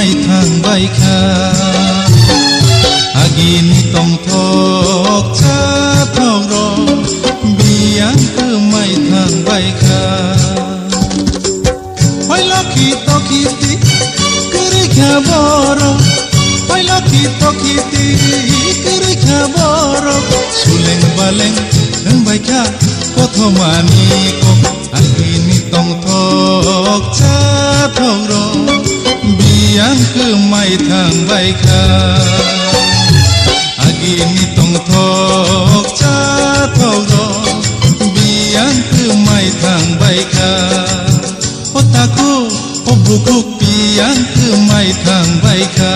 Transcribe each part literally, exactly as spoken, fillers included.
Mai thang bai kha. Agini tongthok chathok rok biyang kwmai thang bai kha. Hoi lokhi tokhi ti kwrwi kha borok. Hoi lokhi tokhi ti kwrwi kha borok. Suleng baleng wng bai kha kothomani kok. Agini tongthok chathok rok biyang kwmai thang bai kha. Agini tongthok chathok rok biyang kwmai thang bai kha. O takhuk, o bukhuk biyang kwmai thang bai kha.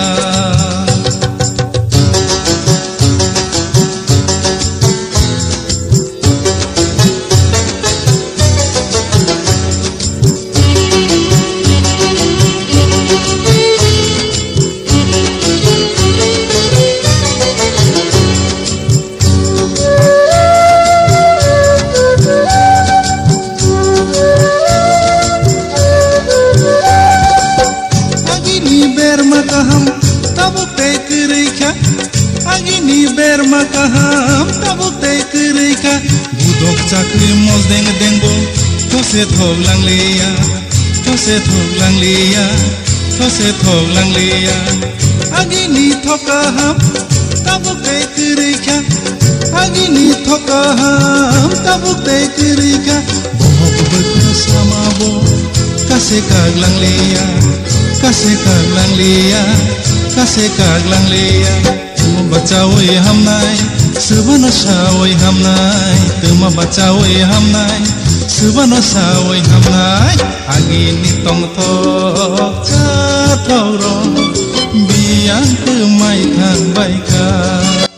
Agini berma kaham, tabuk tei kwrwi kha. Agini berma kaham, tabuk tei kwrwi kha. Budok chakri mosdeng dengbo, those thok langliya, those thok langliya, those thok langliya. Agini thok kaham, tabuk tei kwrwi kha. Agini thok kaham, tabuk tei kwrwi kha. Bohok bwkha sama bo, kase kak langliya, kase kak langliya, kase kak langliya. Tuma bachawi hamnai, subano sawi hamnai. Tuma bachawi hamnai, subano sawi hamnai. Agini tongthok chathok rok biyang kwmai thang bai kha.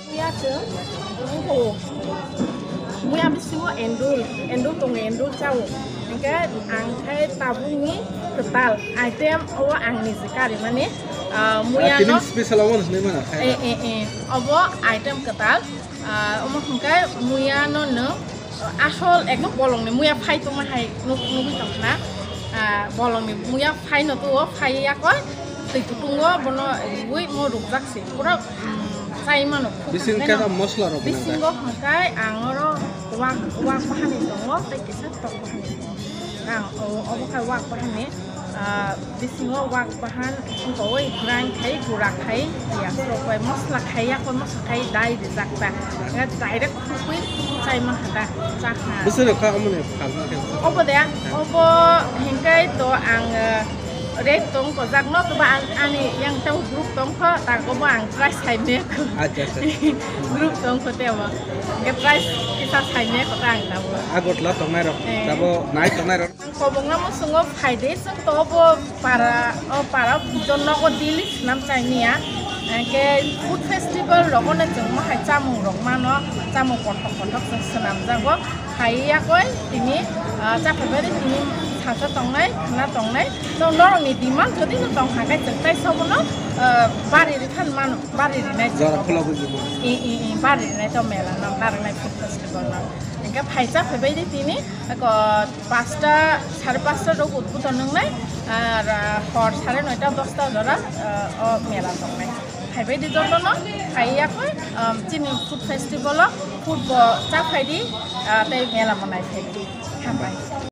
Muya chwng, muya bisingo endul, endul tongo, endul chao. Hingke ang khai tabukni kwtal item o ang niji karimani, ah, muya tini no special obo no sinai mano khai. Eh, eh, eh, obo item kwtal, ah, omo hingke muya no nwng asol ekdom bolongni muya phai tongma hai nuk-, nugui tongkha na. Ah, bolongni muya phai no tuo, phai yakoi twi kutungo bono riui mo rukjak se. Pura, mm, chai mano. Bising khe mosla rok bisingo hwnkhe ang oro wak, wak bahani tongo, tei kisa tok bahani tongo. Ang o-, obo khe wak bahani, ah, bisingo wak bahan wngkha oi grind khai, gura khai, ya, rok bai mosla khai, yakoi mosla khai, dai rijak ta. Nga direct khukui chai mankha ta, chakha. Bwswk rok kha omo ni phalma khe? Obo de, obo hingkai to ang, eh, rek tong kojak no, to ba ang, ani yang tau group tong kho, ta obo ang price sai me. Acha, acha. Group tong kho te obo. Hingke price kisa sai me kho ta ang tabo. Agartala tongnai rok, eh, tabo nai tongnai rok. Ang kobongma musungo phaide, chwng to bo para, o para o bijon nogo daily swnam chai niya. Hingke food festival rogo no chwng mohai chamung rok mano, chamung kothok kothok chwng swnam jago. Phai yakoi tini, ah, chaphai bai tini sacha tongnai, khna tongnai. To norok ni demand jodi no tong kha khe chwng tai sobo no, ah, bari ri phan mano, bari ri nai. Jora khulogwi jimo. I, i, i, bari ri nai to mela no, bari nai food festival no. Hingke phai chaphai bai tini, ko Pasta, sare pasta rok udbudon wngnai, ar, ah, hor sare noita dosta jora, ah, o mela tongnai. Phaibai di jotono, phai yakoi, um, chini food festival o food bo chaphai di, ah, tei mela bo naiphai di. Hambai.